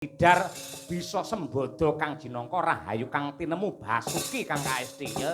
Tidar bisa sembodo kang jinangka rahayu kang tinemu Basuki kang kaesti. Ya.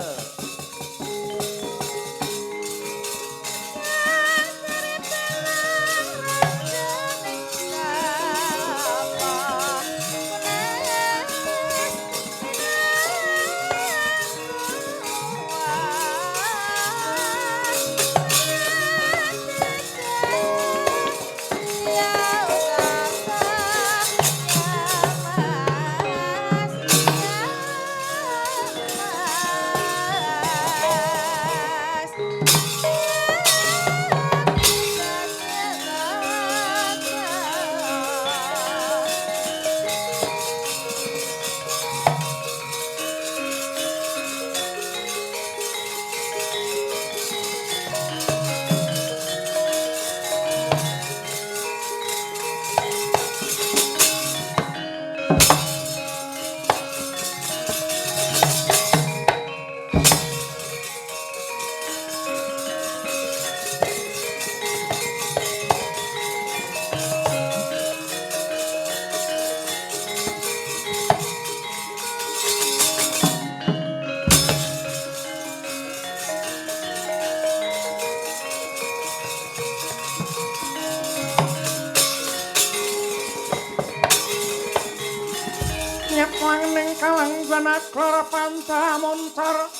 Pancamoncar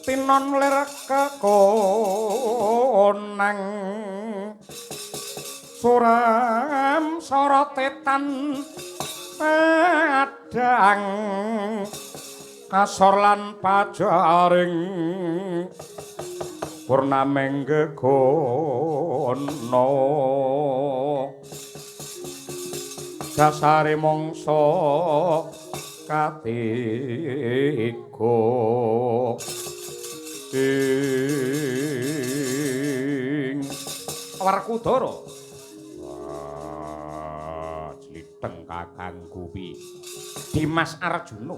tinon lir kekonang suram sorotetan padang kasor lan pajaring purnameng gegono dasare mangsa katiga ing Werkudara. Wah, jliteng kakang kuwi Dimas Arjuna.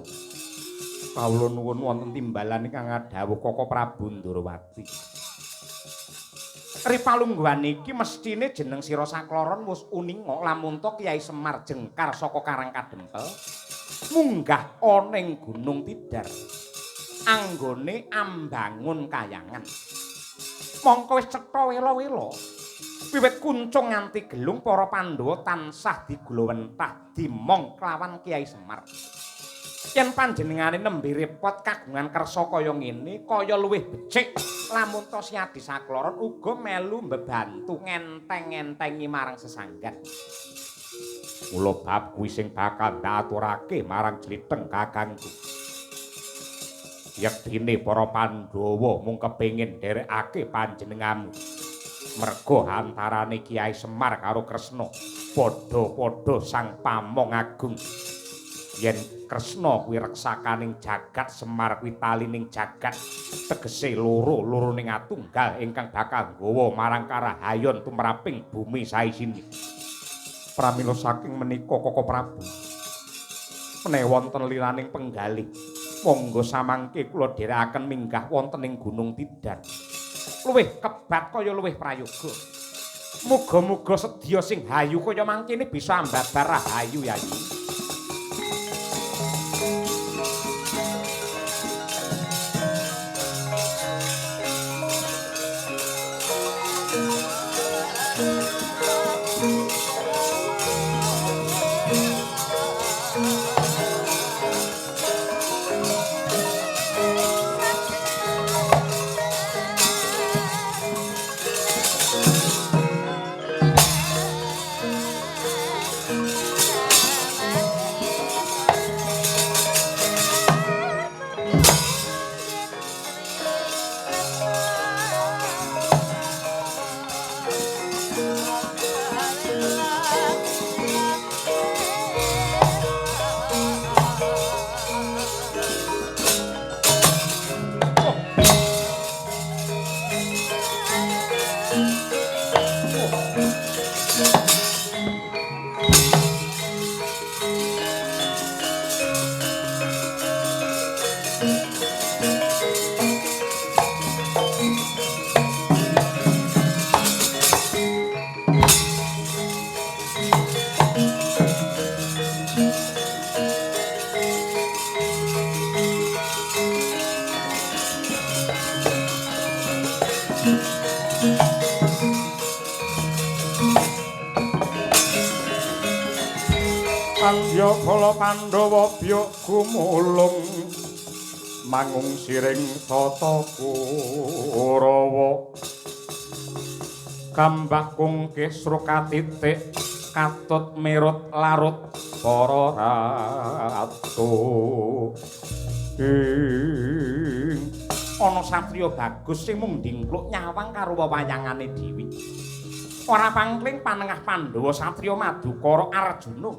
Kawula nuwun wonten timbalan ingkang ngadhawuh Koko Prabu Ndorowati. Ripalungguhan iki mesthine jeneng sira sakloron wis uninga lamun to Kyai Semar jengkar saka Karang Kadempel munggah ana ing Gunung Tidar anggone ambangun kayangan. Mongko wis cetha wela-wela wiwit kuncung nganti gelung para Pandhawa tansah digulawentah dimong kelawan Kyai Semar. Yen panjenengane nembe repot kagungan kersa kaya ngene kaya luwih becik lamun to Siadi sakloron uga melu mbebantu ngenteng-ngentengi marang sesanggan. Mula bab kuwi sing bakal ndaturake marang jliteng kakangku. Yektine para Pandhawa mung kepengin nderekake panjenenganmu. Merga antarane Kyai Semar karo Kresna padha-padha sang pamong agung. Yen Kresna kuwi reksakaning jagat, Semar kuwi talining jagat, tegese loro-loroning atunggal ingkang bakal nggawa marang karahayon tumraping bumi saisine. Pramila saking menika Koko Prabu menawi wonten liraning penggalih monggo samangke kula dherekaken minggah wonten ing Gunung Tidar. Luwih kebat kaya luwih prayoga. Muga-muga sedya sing hayu kaya mangkene bisa ambabar rahayu Yayi. Mas. Pandya bala Pandhawa byuk gumulung mangung siring tata Kurawa. Kambah kungkih srukatitik katut mirut larut para ratu. Ing ana satriya bagus sing mung ndingkluk nyawang karo wewayangane dhewe. Ora pangkling panengah Pandhawa satriya Madukara Arjuna.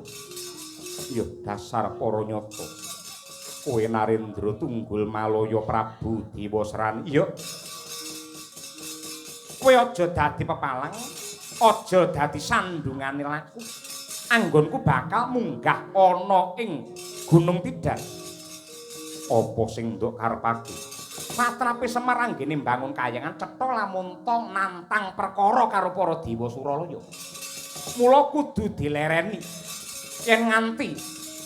Ya dasar para nyata. Kowe Narendra Tunggul Malaya Prabu Dewasrani. Iya. Kowe aja dadi pepalang, aja dadi sandungane laku. Anggonku bakal munggah ana ing Gunung Tidar. Apa sing nduk karepake? Satrape Semar anggene mbangun kayangan cetha lamun ta nantang perkara karo para dewa Suralaya. Mula kudu dilereni. Yen nganti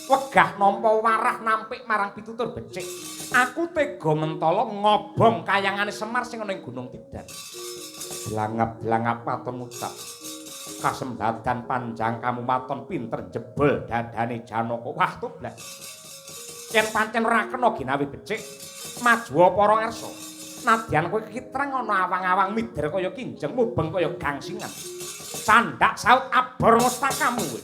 wegah nampa warah nampik marang pitutur becik, aku tega mentala ngobong kayangane Semar sing ana ing Gunung Tidar. Blangap-blangap waton ngucap. Kasembadan panjang kamu waton pinter jebol dadane Janaka. Wah toblak. Yen pancen ora kena ginawi becik, majuwa para ngarsa. Nadyan kowe kitreng ana awang-awang mider kaya kinjeng mubeng kaya gangsingan. Candhak saut abor mustakamu kowe.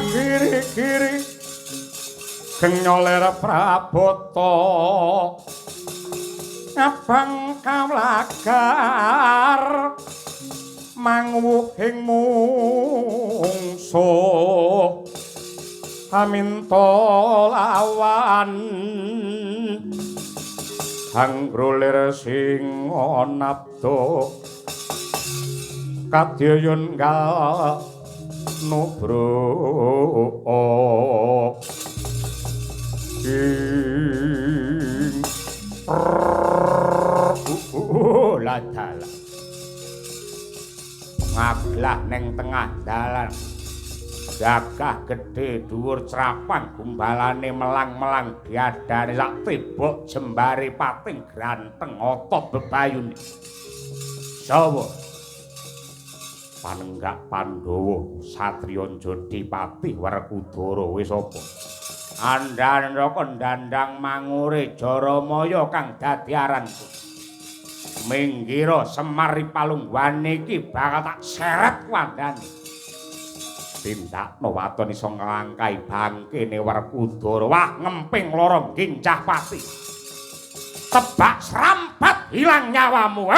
Kiri-kiri genyoler prabota abang kawlagar mangwuhing mungsuh aminta lawan hanggrolir singa nabda kadyayun gal nubro ing ladala ngaglah neng tengah dalan gagah gedhe dhuwur crapang gumbalane melang-melang diadane sak tebok jembare pating granteng otot bebayune sapa panenggak Pandhawa satriya Jodipati Werkudara wis apa andhandha kendhandang mangure Jaramaya kang dadi aranku minggira Semar palungguhane iki bakal tak seret wandane tindakno waton iso nglangkai bangkene Werkudara wah ngemping loro gincah pati tebak serampat hilang nyawamu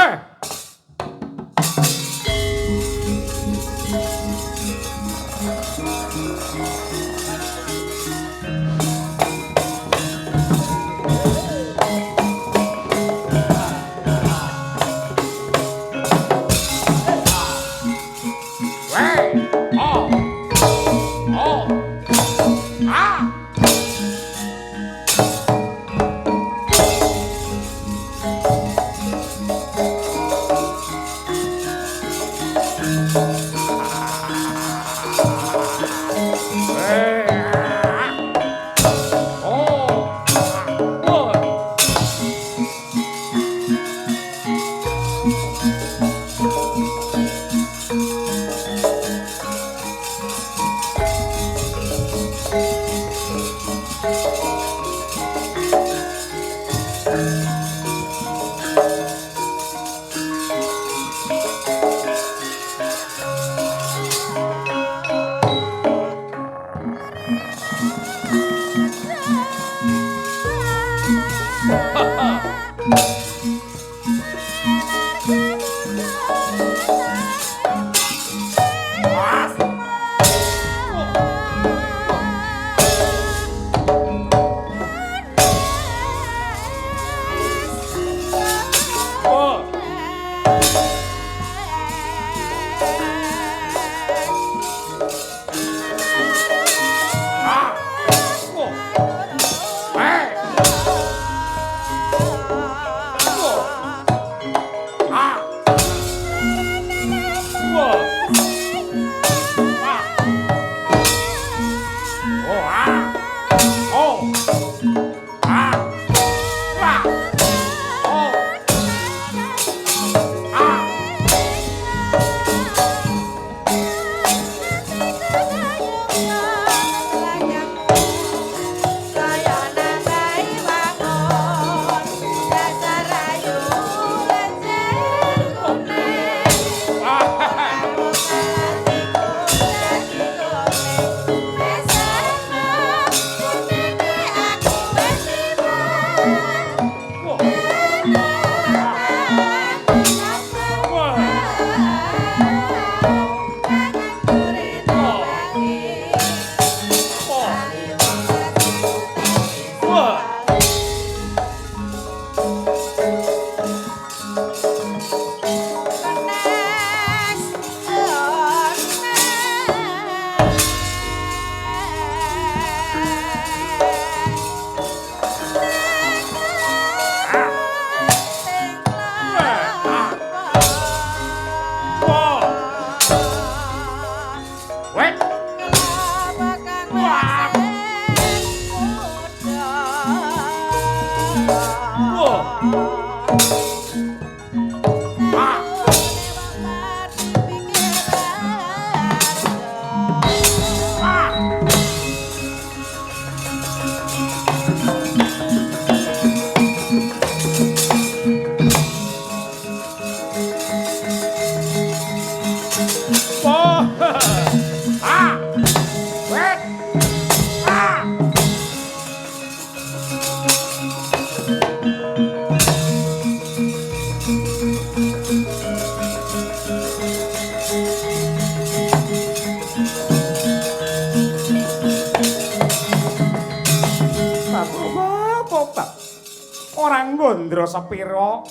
Ora nggondro sepira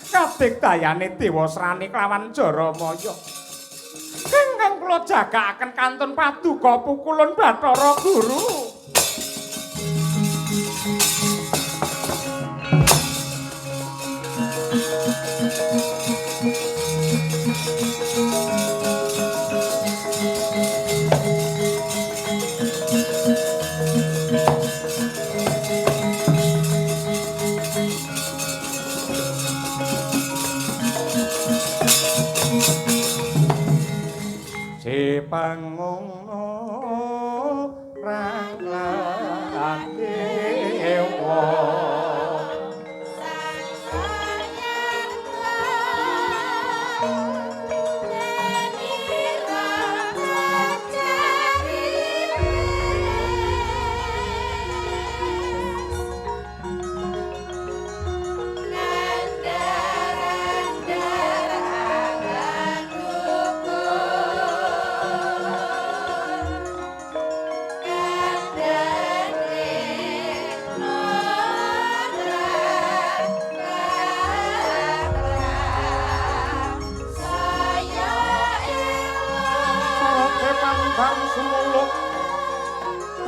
kadigdayane Dewasrani kelawan Jaramaya. Ingkang kula jagakaken kantun paduka pukulun Bathara Guru. Pangungno ranglan dewa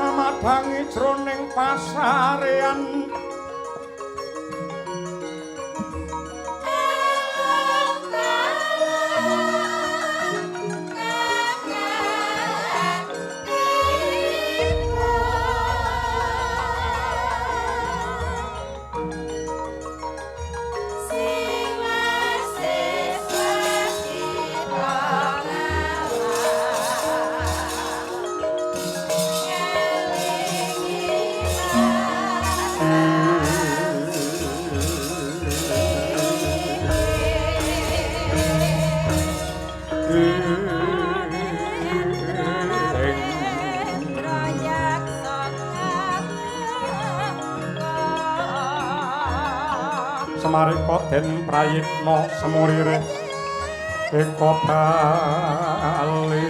amadhangi jroning pasarean. Semarika den prayitna semurire eka bali.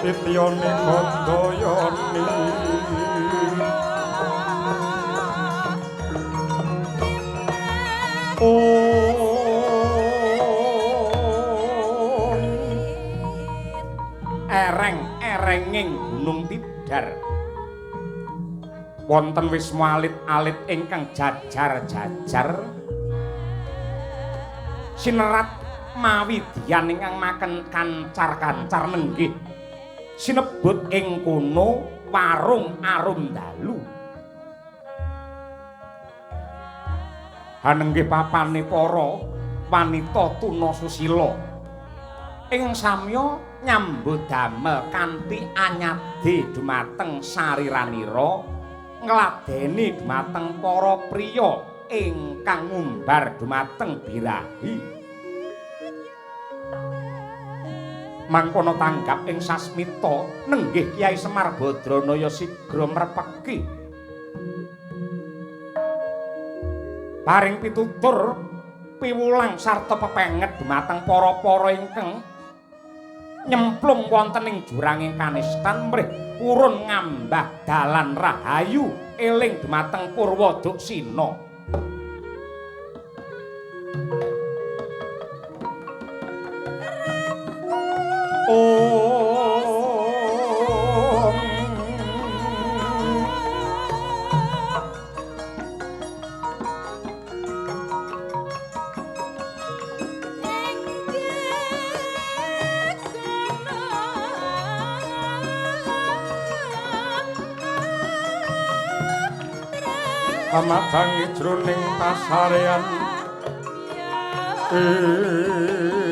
Tityone Gandayani ereng-erenging Gunung Tidar wonten wisma alit-alit ingkang jajar-jajar sinerat mawi diyan ingkang maken kancar-kancar nenggih sinebut ing kono warung arum dalu. Hanenggih papane para wanita tuna susila ing samya nyambut damel kanthi anyade dumateng sariranira ngladeni dumateng para priya ingkang ngumbar dumateng birahi. Mangkono tanggap ing sasmita nenggih Kyai Semar Badranaya sigra mrepeki. Paring pitutur piwulang sarta pepenget dumateng para-para ingkang nyemplung wonten ing juranging kanistan mrih purun ngambah dalan rahayu eling dumateng Purwa Duksina. Amadhangi jroning pasarean ing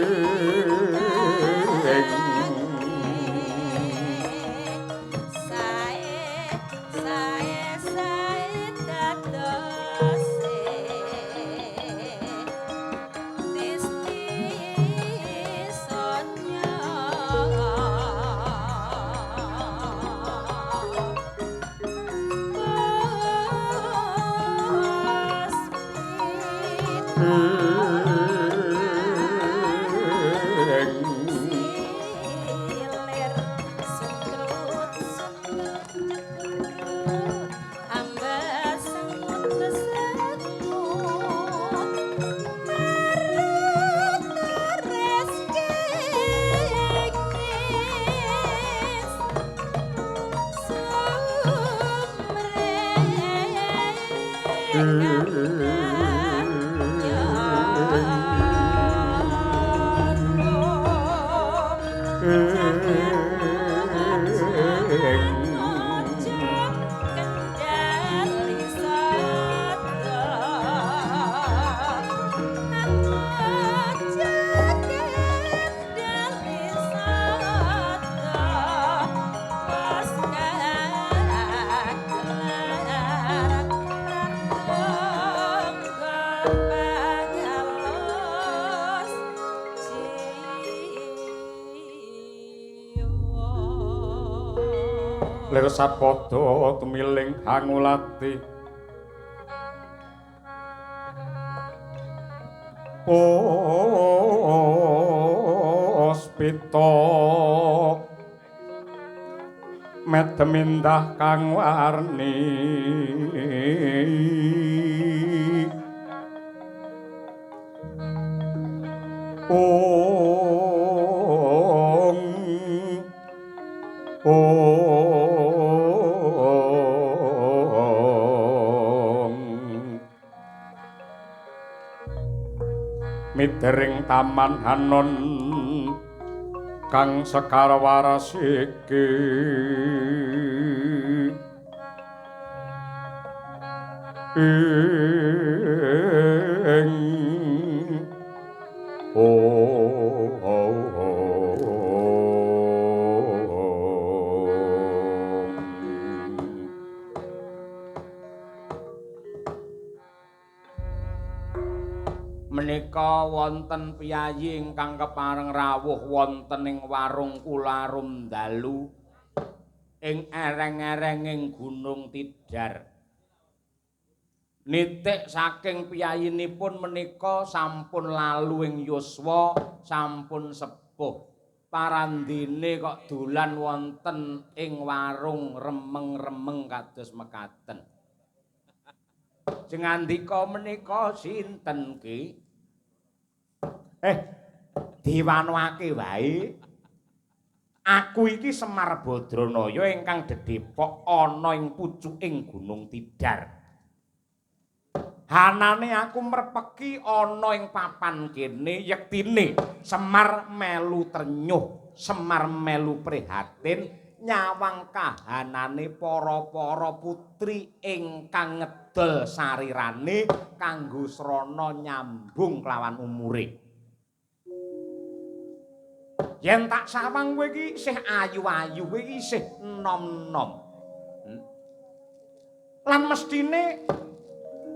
Lir sapada tumiling hangulati puspita medem indah kang warni Midering taman hanon kang sekar waras iki ing Menika wonten piyayi ingkang kepareng rawuh wonten ing warung kula arum dalu ing ereng-erenging Gunung Tidar. Nitik saking piyayinipun menika sampun lalu ing yuswa, sampun sepuh. Parandene kok dolan wonten ing warung remeng-remeng kados mekaten. Sing ngandika menika sinten ki? Diwanake wae. Aku iki Semar Badranaya ingkang dedepok ana ing pucuking Gunung Tidar. Hanane aku merpeki ana ing papan kene yektine Semar melu trenyuh, Semar melu prihatin nyawang kahanane para-para putri ingkang ngedol sarirane kanggo srana nyambung kelawan umure. Yen tak sawang kowe iki isih ayu-ayu, kowe iki isih enom-enom. Lan mestine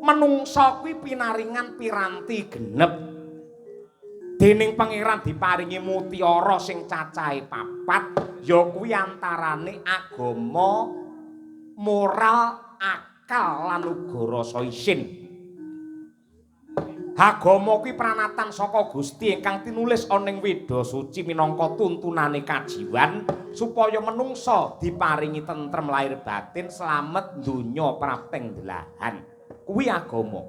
menungsa kuwi pinaringan piranti genep. Dening Pangeran diparingi mutiara sing cacahe papat, ya kuwi antarane agama, moral, akal lan uga rasa isin. Agama kuwi pranatan saka Gusti ingkang tinulis ana ing Weda Suci minangka tuntunane kajiwan supaya menungsa diparingi tentrem lahir batin, slamet donya prapteng delahan. Kuwi agama.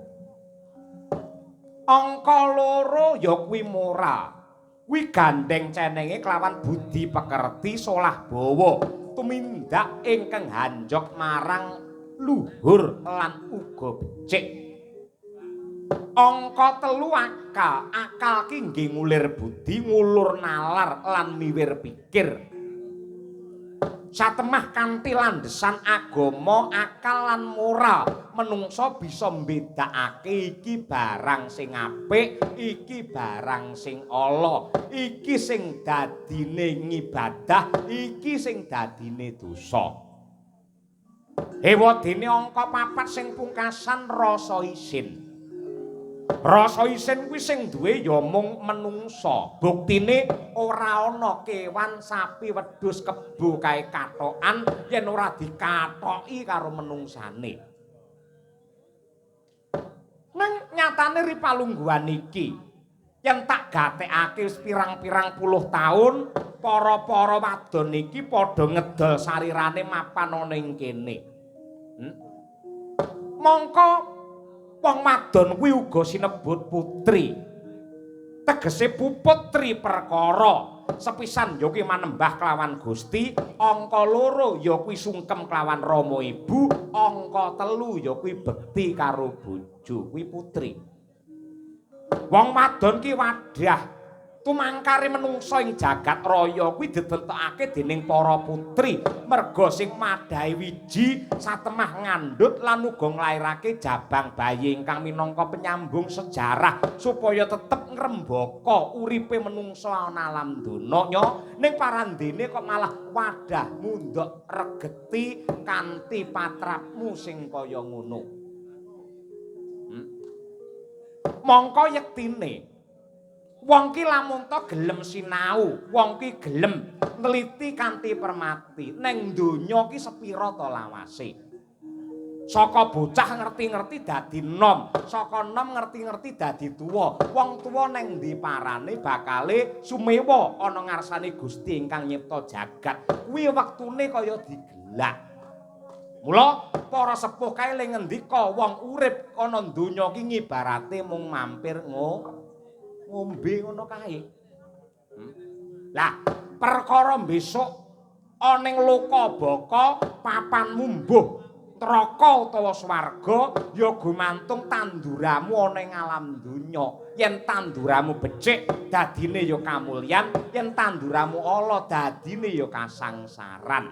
Angka loro ya kuwi moral. Kuwi gandeng cenenge kelawan budi pekerti solah bawa tumindak ingkang hanjok marang luhur lan uga becik. Angka telu akal. Akal ki nggih ngulir budi, ngulur nalar lan miwir pikir. Satemah kanthi landhesan agama, akal lan moral, menungsa bisa mbedakake iki barang sing apik, iki barang sing ala, iki sing dadine ngibadah, iki sing dadine dosa. Ewadene angka papat sing pungkasan rasa isin. Rasa isin kuwi sing duwe ya mung menungsa. Buktine ora ana kewan sapi, wedhus, kebo kae kathokan yen ora dikathoki karo menungsane. Nang nyatane ri palungguhan iki yen tak gatekake wis pirang-pirang puluh taun, para-para wadon iki padha ngedol sarirane mapan ana ing kene. Mongko wong wadon kuwi uga sinebut putri. Tegese puput tri perkara. Sepisan ya kuwi manembah kelawan Gusti, angka loro ya kuwi sungkem kelawan rama ibu, angka telu ya kuwi bekti karo bojo, kuwi putri. Wong wadon ki wadah tumangkare menungsa ing jagat raya kuwi ditentokake dening para putri, merga sing madhahi wiji satemah ngandhut lan uga nglairake jabang bayi ingkang minangka penyambung sejarah supaya tetep ngrembaka uripe menungsa ana alam donya. Ning parandene kok malah wadah mundhok regeti kanthi patrapmu sing kaya ngono. Mongko yektine wong ki lamun ta gelem sinau, wong ki gelem nliti kanthi permati, neng donya ki sepira ta lawase. Saka bocah ngerti-ngerti dadi nom, saka nom ngerti-ngerti dadi tuwa. Wong tuwa neng ndi parane bakale sumewa ana ngarsane Gusti ingkang nyipta jagat. Kuwi wektune kaya digelak. Mula para sepuh kae le ngendika wong urip ana donya ki ngibarate mung mampir ngombe ngono kae. Lah, perkara besok ana ning loka baka papanmu mbuh neraka utawa swarga ya gumantung tanduramu ana ing alam donya. Yen tanduramu becik dadine ya kamulyan, yen tanduramu ala dadine ya kasangsaran.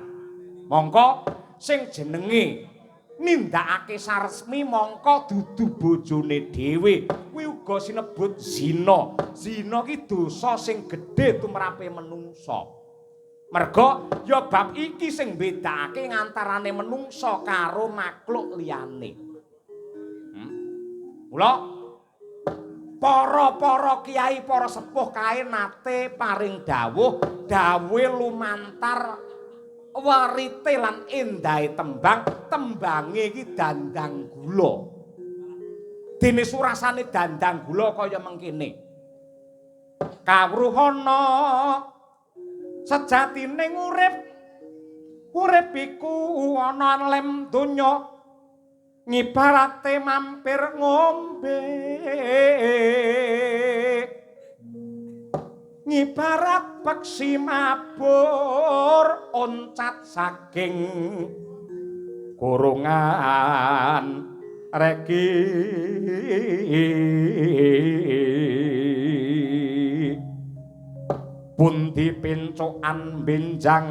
Mongko sing jenenge nindakake saresmi mongko dudu bojone dhewe kuwi uga sinebut zina. Zina ki dosa sing gedhe tumrape menungsa. Merga ya bab iki sing mbedakake ngantarane menungsa karo makhluk liyane. Mula para-para kiai, para sepuh kae nate paring dawuh, dawuhe lumantar werite lan endahe tembang, tembange iki dandang gula. Dene surasane dandang gula kaya mengkene. Kawruhana sejatine urip, urip iku ana lem donya ngibarate mampir ngombe. Ngibarat peksi mabur oncat saking kurungan regi. Pundi pincukan benjang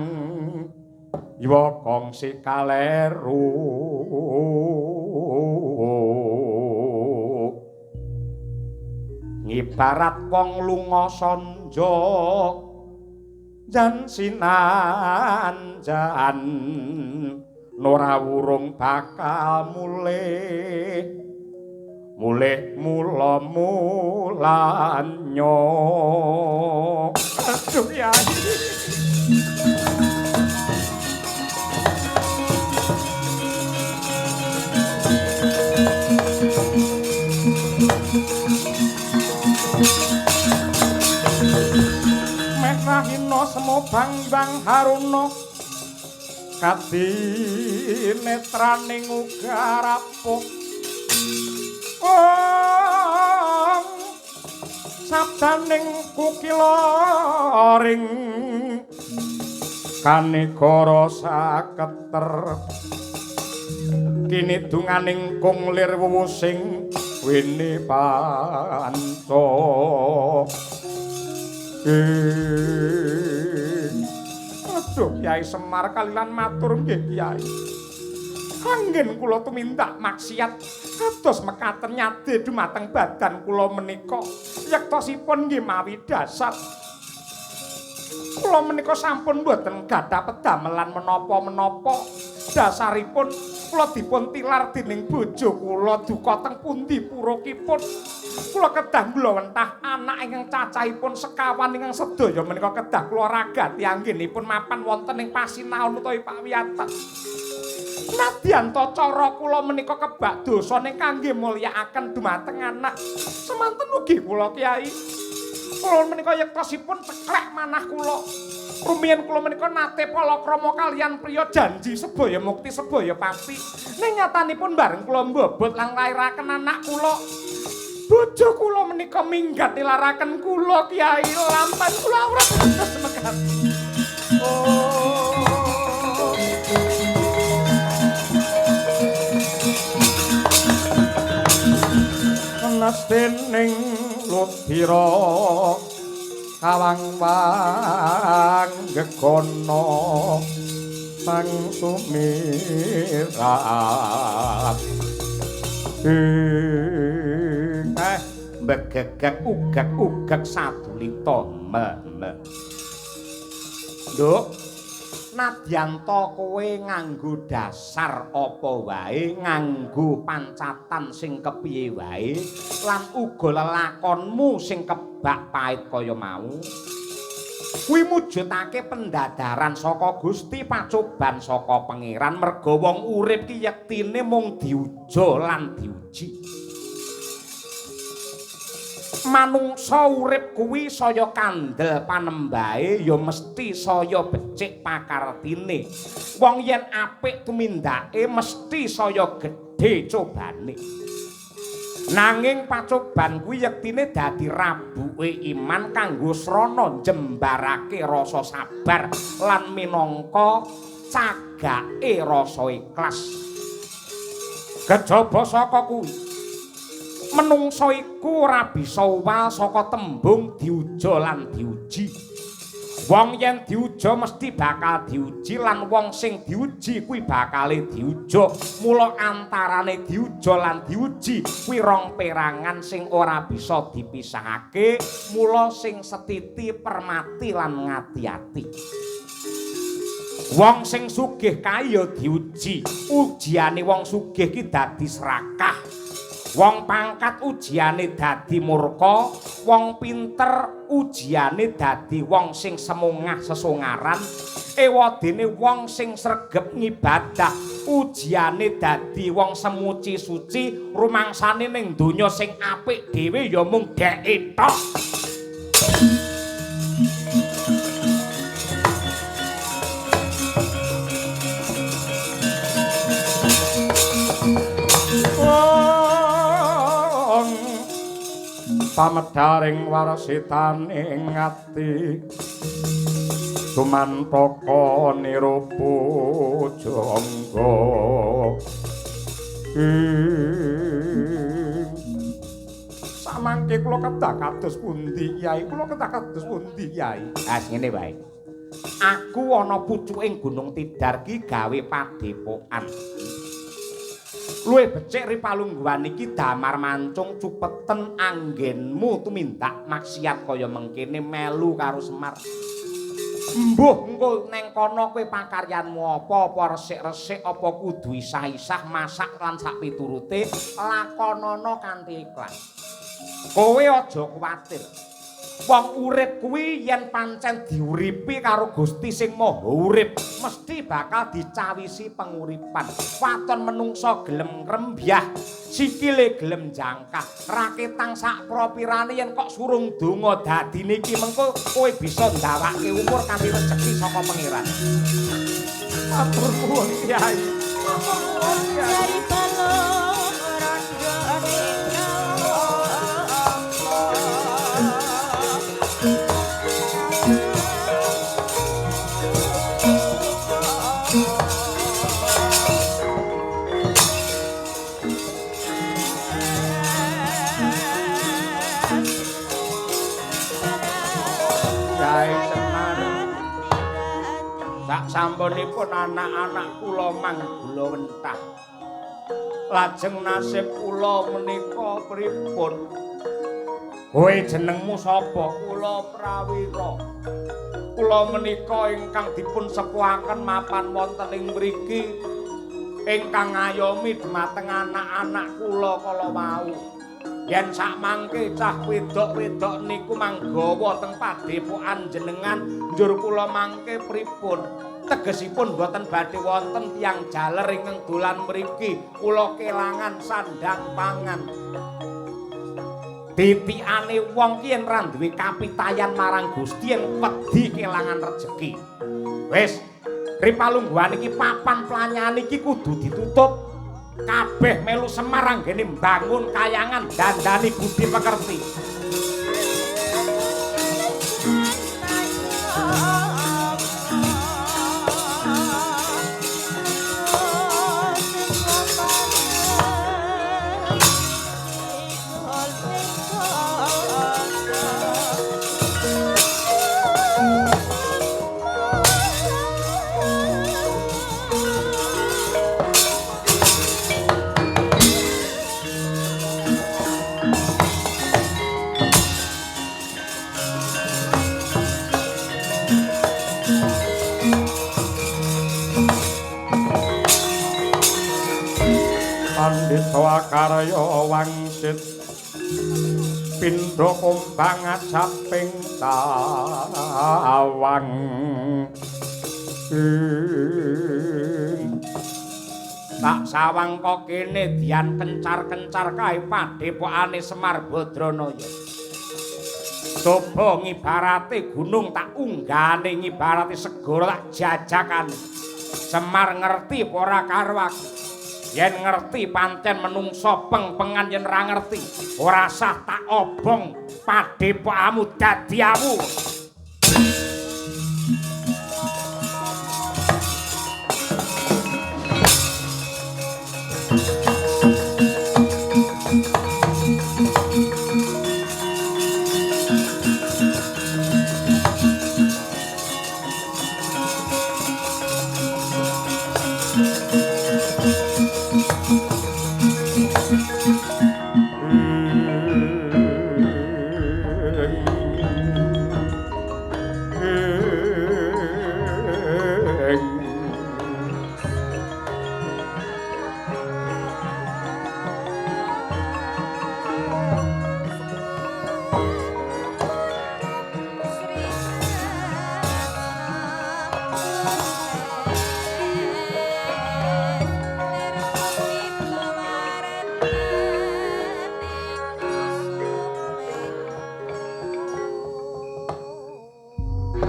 yuwa kongsi kaleru. Ngibarat wong lunga sanja jan sinanjan nora wurung bakal mulih mulih mula mulanyo. Aduh ya. Rahina semobang bang haruna kadinetraning ugarapo ong sabdaning kukilaring kanegara saketer kini dunganing kung lir wuwusing wini panca. Aduh Kyai Semar kalilan matur nggih Kyai. Anggen kula tumindak maksiat kados mekaten nyade dumateng badan kula menika. Yektosipun nggih mawi dasar. Kula menika sampun mboten gadah pedamelan menapa-menapa. Dasaripun kula dipun tilar dening bojo kula duka teng pundi purukipun. Kula kedah nglewentah anak ingkang cacahipun sekawan ingkang sedaya menika kedah kula ragati anggenipun mapan wonten ing pasinaon utawi pawiyatan. Nadyan ta cara kula menika kebak dosane kangge mulyakaken dumateng anak. Semanten ugi kula Kyai. Kula menika yektosipun ceklek manah kula. Rumiyin kula menika nate palakrama kaliyan priya janji sebaya mukti sebaya pati. Ning nyatanipun bareng kula mbobot lan nglairaken anak kula. Bojo kula menika minggat nilaraken kula Kyai, lampan kula awrat terus mekat. Oh. Nastening ludira kawang-wang gegono sang sumirat ing begegek ugek-ugek sadulita me. Nduk, nadyan ta kowe nganggo dasar apa wae, nganggo pancatan sing kepiye wae, lan uga lelakonmu sing kebak pait kaya mau, kuwi mujudake pendadaran saka Gusti, pacoban saka Pangeran. Merga wong urip ki yektine mung diuja lan diuji. Manungsa urip kuwi saya kandel panembahe, ya mesti saya becik pakartine. Wong yen apik tumindake mesti saya gedhe cobane. Nanging pacoban kuwi yektine dadi rabuke iman kanggo srana njembarake rasa sabar lan minangka cagake rasa ikhlas. Kejaba saka kuwi, menungsa iku ora bisa uwal saka tembung diuja lan diuji. Wong yen diuja mesti bakal diuji, lan wong sing diuji kuwi bakale diuja. Mula antarane diuja lan diuji kuwi rong perangan sing ora bisa dipisahake. Mula sing setiti permati lan ngati-ati. Wong sing sugih kae ya diuji. Ujiane wong sugih ki dadi serakah. Wong pangkat ujiane dadi murka, wong pinter ujiane dadi wong sing semungah sesongaran, ewadene wong sing sregep ngibadah ujiane dadi wong semuci suci, rumangsane ning donya sing apik dhewe ya mung dheke tok. Pamedaring warsitaning ati tumantaka nirupu jangga ing samangke kula kedah kados pundi Kyai, kula kedah kados pundi Kyai? Ah, ngene wae, aku ana pucuking Gunung Tidar ki gawe padepokan. Luwih becik ri palungguhan iki damar mancung cupeten anggenmu tumindak maksiat kaya mengkene melu karo Semar. Mbuh engko neng kono kowe pakaryanmu apa, apa resik-resik, apa kudu isah-isah masak lan sak piturute, lakonana kanthi ikhlas. Kowe aja kuwatir. Wong urip kuwi yen pancen diuripi karo Gusti sing Maha Urip, mesti bakal dicawisi penguripan. Waton menungsa gelem ngrembyah, sikile gelem jangkah, raketang sak propirane yen kok surung donga dadine iki mengko kowe bisa ndawake umur kanthi rejeki saka Pangeran. Matur nuwun Kyai. Matur nuwun Kyai. Sampunipun anak-anak kula manggula wentah. Lajeng nasib kula menika pripun? Kowe jenengmu sapa? Kula Prawira. Kula menika ingkang dipun sepuhaken mapan wonten ing mriki, ingkang ngayomi dhumateng anak-anak kula kala wau. Yen sakmangke cah wedok-wedok niku manggawa teng padepokan jenengan, njur kula mangke pripun? Tegesipun boten badhe wonten tiyang jaler ingkang dolan mriki, kula kelangan sandang pangan. Titikane wong ki yen ra duwe kapitayan marang Gusti yen wedi kelangan rejeki. Wis, ri palungguhan iki papan planyan iki kudu ditutup. Kabeh melu Semar anggene mbangun kayangan dandani budi pekerti. Pandhita karya wangsit pindha kumbang ajaping tawang. Tak sawang kok kene dian kencar-kencar kae padhepokane Semar Badranaya. Coba ngibarate gunung tak unggane, ngibarate segara tak jajakane. Semar ngerti apa ora karo aku? Yen ngerti pancen menungso peng-pengan, yen ora ngerti ora sah tak obong padhepokamu dadi awu.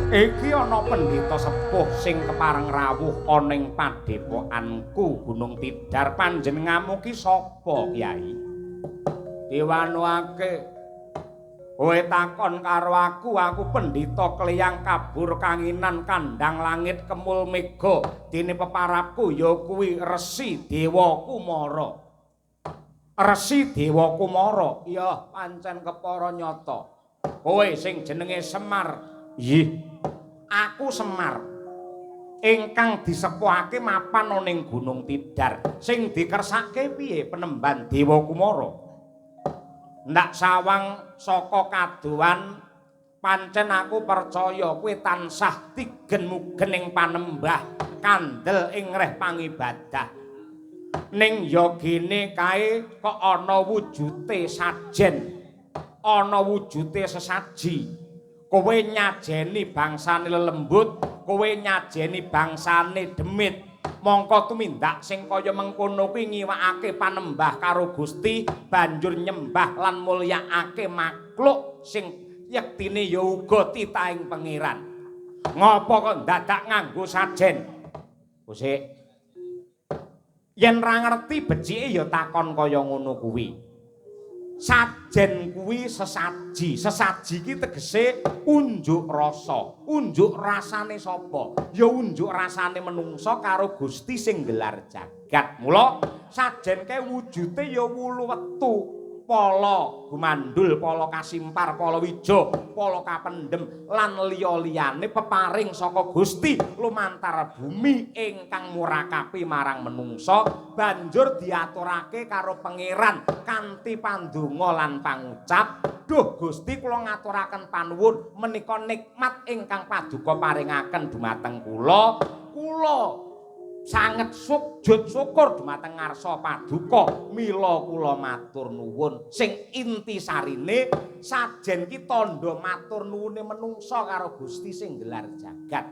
Iki ana pendhita sepuh sing kepareng rawuh ana ing padhepokanku Gunung Tidar. Panjenenganmu ki sapa, Kyai? Diwanuake. Kowe takon karo aku, aku pendhita kliyang kabur kanginan kandhang langit kemul mega. Dene peparapku ya kuwi Resi Dewa Kumara. Resi Dewa Kumara? Iya, pancen kepara nyata. Kowe sing jenenge Semar. Nggih. Aku Semar ingkang disepuhake mapan ana ing Gunung Tidar. Sing dikersake piye penemban Dewa Kumara? Ndak sawang saka kadohan pancen aku percaya kowe tansah tigen-mugen ing panembah, kandel ing reh pangibadah. Ning ya gene kae kok ana wujute sajen, ana wujute sesaji. Kowe nyajeni bangsane lelembut, kowe nyajeni bangsane demit. Mongko tumindak sing kaya mengkono kuwi ngiwakake panembah karo Gusti, banjur nyembah lan mulyakake makhluk sing yektine ya uga titahing pangeran. Ngopo kok dadak nganggo sajen? Kusik. Yen ra ngerti becike ya takon kaya ngono kuwi. Sajen kuwi sesaji. Sesaji ki tegese unjuk rasa. Unjuk rasane sapa? Ya unjuk rasane menungsa karo Gusti sing gelar jagat. Mula sajen kae wujute ya wulu wetu, pala gumandul, pala kasimpar, pala wija, pala kapendhem lan liya-liyane peparing saka Gusti lumantar bumi ingkang murakapi marang menungsa, banjur diaturake karo pangeran kanthi pandonga lan pangucap, "Duh Gusti kula ngaturaken panuwun menika nikmat ingkang paduka paringaken dumateng kula. Kula sanget sujud syukur dumateng ngarsa paduka, mila kula matur nuwun." Sing intisarine sajen ki tandha matur nuwune menungsa karo Gusti sing gelar jagat.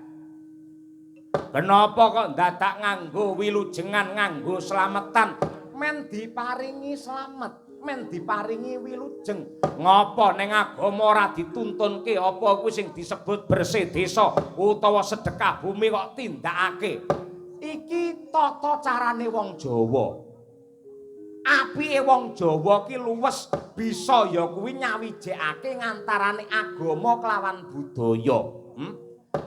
Kenapa kok dadak nganggo wilujengan, nganggo slametan? Men diparingi slamet, men diparingi wilujeng. Ngapa ning agama ora dituntunke apa kuwi sing disebut bersih desa utawa sedekah bumi kok tindakake? Iki tata carane wong Jawa. Apike wong Jawa ki luwes bisa ya kuwi nyawijekake ngantarane agama kelawan budaya.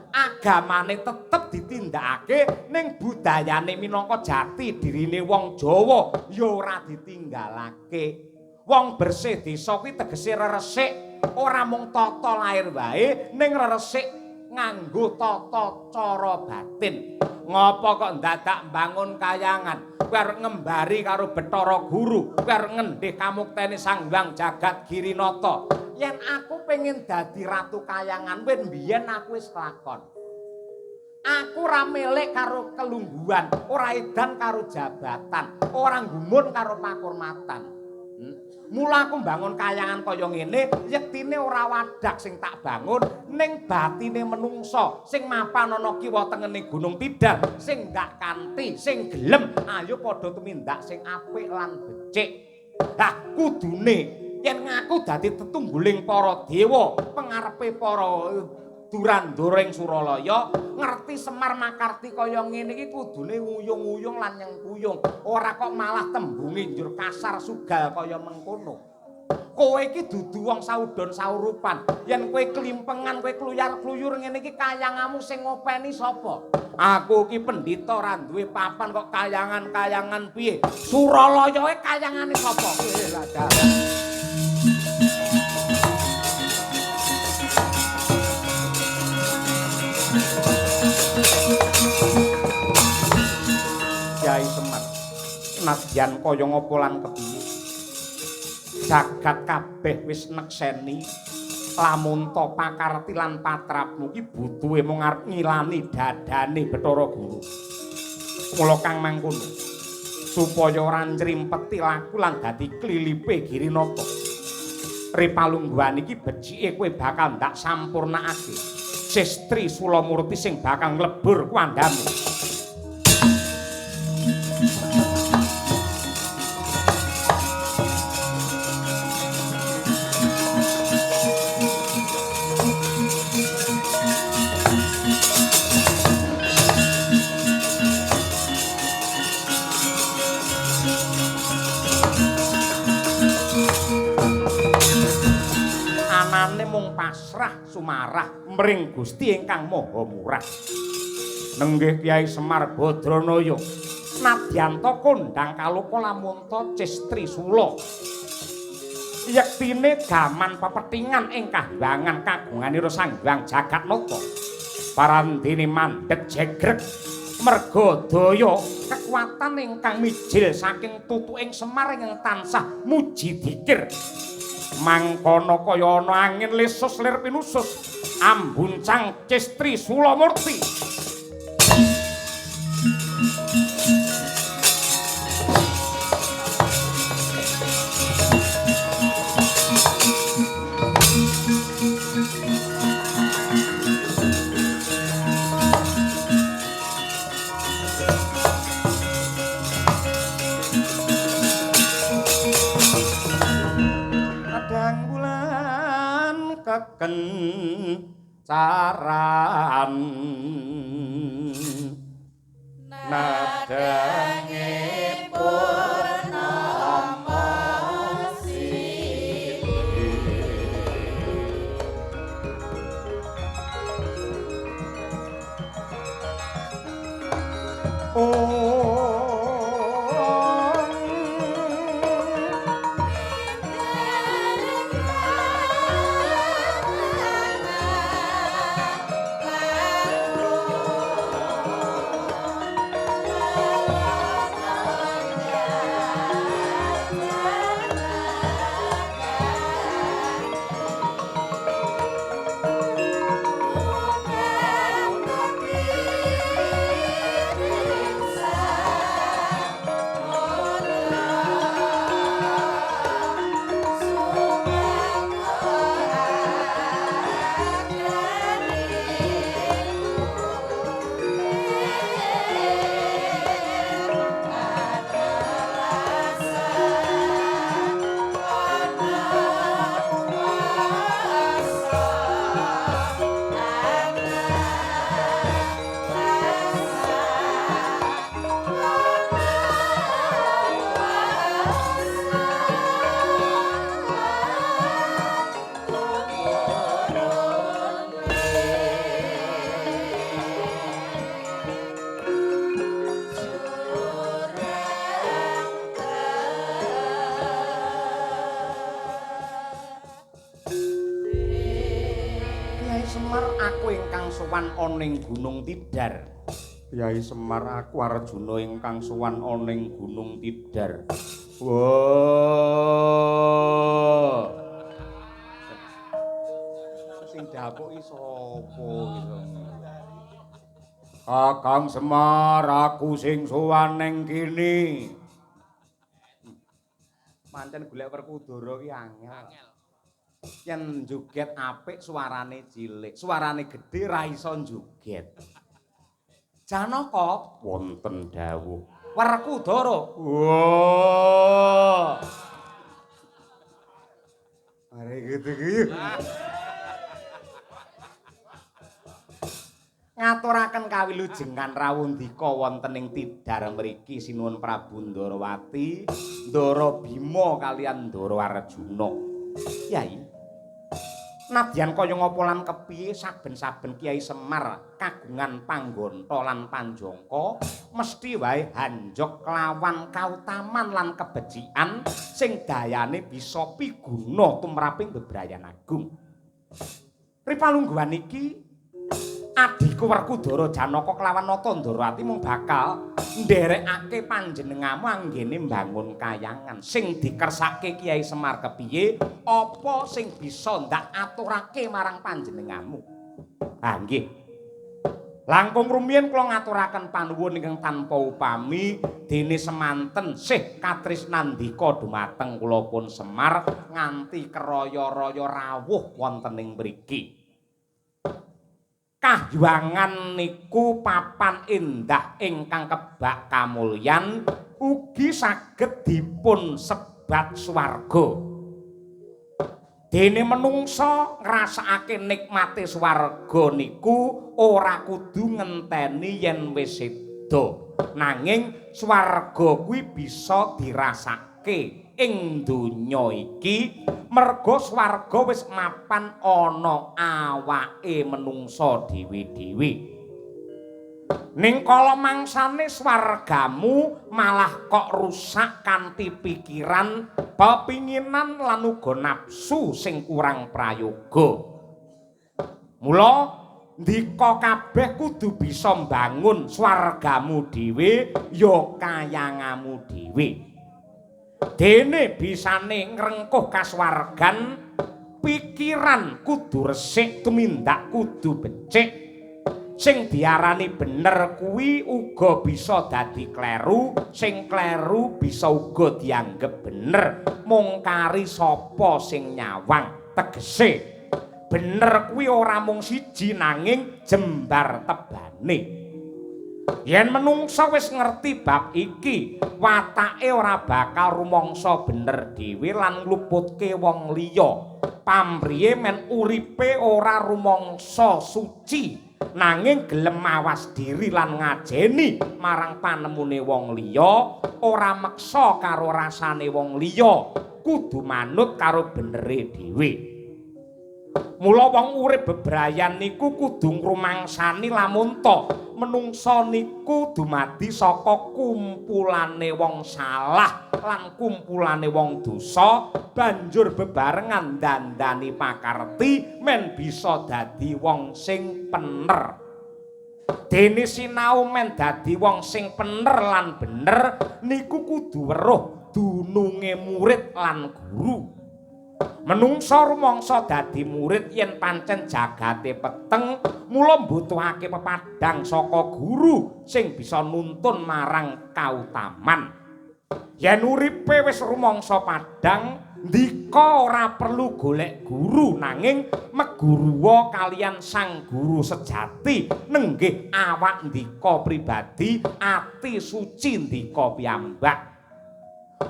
Agamane tetep ditindakake ning budayane minangka jati dirine wong Jawa ya ora ditinggalake. Wong bersih desa kuwi tegese reresik, ora mung tata lair wae ning reresik nganggo tata cara batin. Ngopo kok ndadak mbangun kayangan? Kowe arep ngembari karo Bathara Guru, kowe arep ngendih kamuktene Sang Hyang Jagat Girinata. Yen aku pengen dadi ratu kayangan, wis mbiyen aku wis kelakon. Aku ora milik karo kelungguhan, ora edan karo jabatan, ora gumun karo pakurmatan. Mula aku mbangun kayangan kaya ngene, yektine ora wadak sing tak bangun, ning batine menungsa sing mapan ana kiwa tengene Gunung Tidar, sing ndak kanthi, sing gelem, ayo padha tumindak sing apik lan becik. Lah kudune yen ngaku dadi tetungguling para dewa, pengarepe para durandura ing Suralaya, ngerti Semar makarti kaya ngene iki kudune nguyung-nguyung lan nyengkuyung, ora kok malah tembunge njur kasar sugal kaya mengkono. Kowe iki dudu wong saudon saurupan. Yen kowe klimpengan, kowe kluyar-kluyur ngene iki kayangamu sing ngopeni sapa? Aku iki pendhita ora duwe papan kok kayangan-kayangan piye? Suralayae kayangane sapa? Kyai Semar, nadyan kaya ngapa lan kepiye, jagat kabeh wis nekseni lamun ta pakarti lan patrapmu ki butuhe mung arep ngilani dadane Bathara Guru. Mula kang mangkono supaya ora ncrimpeti laku lan dadi klilipe Girinata. Ripalungguhan iki becike kowe bakal ndak sampurnakake Sestri Sulamurti sing bakal nglebur kuandhamu. Anane mung pasrah sumarah mring Gusti ingkang Maha Murah. Nenggih Kyai Semar Badranaya, nadyanta kondhang kaloka lamunta Cestri Sula. Yektine gaman pepethingan ing kahyangan kagunganira Sang Hyang Jagatnata. Parandene mandheg jegreg merga daya kekuatan ingkang mijil saking tutuking Semar ingkang tansah muji dikir. Mangkono kaya ana angin lesus lir pinusus ambuncang Cestri Sulamurti. Kencaran nadange purnama sidi sowan ana ing Gunung Tidar. Kyai Semar, aku Arjuna ingkang sowan ana ing Gunung Tidar. Wah. Sing dapuki sapa gitu. Kakang Semar, aku sing sowan ning kene. Pancen golek Werkudara ki angel. Yen joget apik suarane cilik, suarane gedhe ra iso joget. Janaka wonten dawuh. Werkudara. Wah. Arek gitu iki. Ngaturaken kawilujengan rawundika wonten ing Tidar mriki sinuwun Prabu Ndarawati, Ndara Bima kaliyan Ndara Arjuna. Kyai, nadyan kaya ngapa lan kepiye saben-saben Kyai Semar kagungan panggonta lan panjangka mesti wae hanjok kelawan kautaman lan kebecikan sing dayane bisa piguna tumraping bebrayan agung. Ripalungguhan iki adhiku Werkudara Janaka kelawan Nata Ndarawati mung bakal nderekake panjenengamu anggene mbangun kayangan sing dikersake Kyai Semar kepiye apa sing bisa ndak aturake marang panjenengamu. Ha nggih. Langkung rumiyin kula ngaturaken panuwun ingkang tanpa upami dene semanten sih katresnandika dumateng kula pun Semar nganti keraya-raya rawuh wonten ing mriki. Kahyangan niku papan endah ingkang kebak kamulyan ugi saged dipun sebat swarga. Dene menungsa ngrasakake nikmate swarga niku ora kudu ngenteni yen wis seda. Nanging swarga kuwi bisa dirasake ing donya iki merga swarga wis mapan ana awake menungsa dhewe-dhewe. Ning kala mangsane swargamu malah kok rusak kanthi pikiran, pepinginan lan uga nafsu sing kurang prayoga. Mula ndika kabeh kudu bisa mbangun swargamu dhewe ya kayangamu dhewe. Dene bisane ngrengkuh kasuwargan, pikiran kudu resik, tumindak kudu becik. Sing diarani bener kuwi uga bisa dadi kleru, sing kleru bisa uga dianggep bener. Mung kari sapa sing nyawang, tegese bener kuwi ora mung siji nanging jembar tebane. Yen menungsa wis ngerti bab iki, watake ora bakal rumangsa bener dhewe lan ngluputke wong liya. Pamriye men uripe ora rumangsa suci, nanging gelem mawas diri lan ngajeni marang panemune wong liya, ora meksa karo rasane wong liya, kudu manut karo benere dhewe. Mula wong urip bebrayan niku kudu ngrumangsani lamun ta menungsa niku dumadi saka kumpulane wong salah lan kumpulane wong dosa, banjur bebarengan dandani pakarti men bisa dadi wong sing pener. Dene sinau men dadi wong sing pener lan bener niku kudu weruh dununge murid lan guru. Menungsa rumangsa dadi murid yen pancen jagate peteng, mula mbutuhake pepadhang saka guru sing bisa nuntun marang kautaman. Yen uripe wis rumangsa padhang, ndika ora perlu golek guru nanging meguruwa kaliyan sang guru sejati nenggih awak ndika pribadi, ati suci ndika piyambak.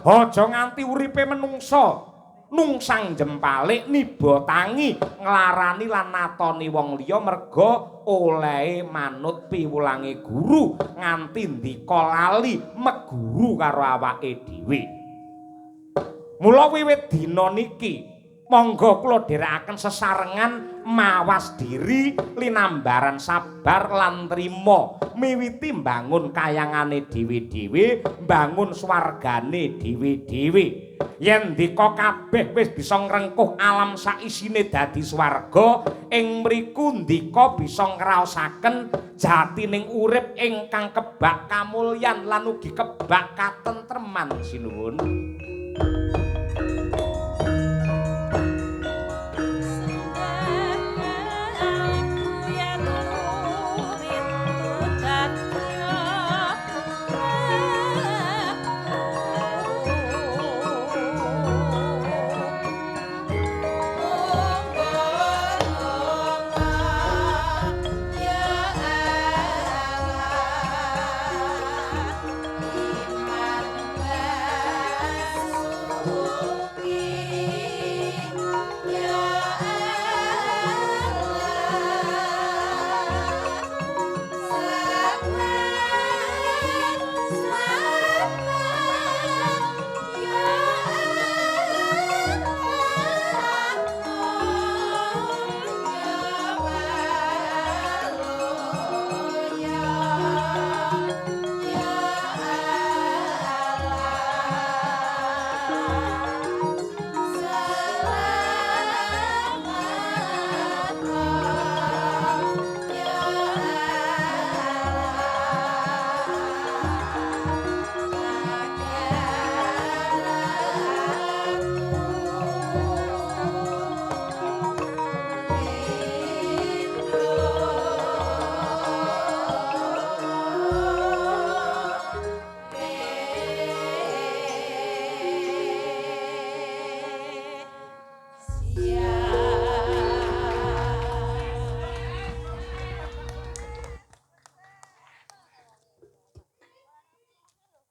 Aja nganti uripe menungsa nungsang jempalik niba tangi nglarani lan natoni wong liya merga olehe manut piwulange guru nganti ndika lali meguru karo awake dhewe. Mula wiwit dina niki Monggo kula dherekaken sesarengan mawas diri linambaran sabar lan trima, miwiti mbangun kayangane dhewe-dhewe, mbangun swargane dhewe-dhewe. Yen ndika kabeh wis bisa ngrengkuh alam saisine dadi swarga, ing mriku ndika bisa ngraosaken jatining urip ingkang kebak kamulyan lan ugi kebak katentreman. Sinuwun.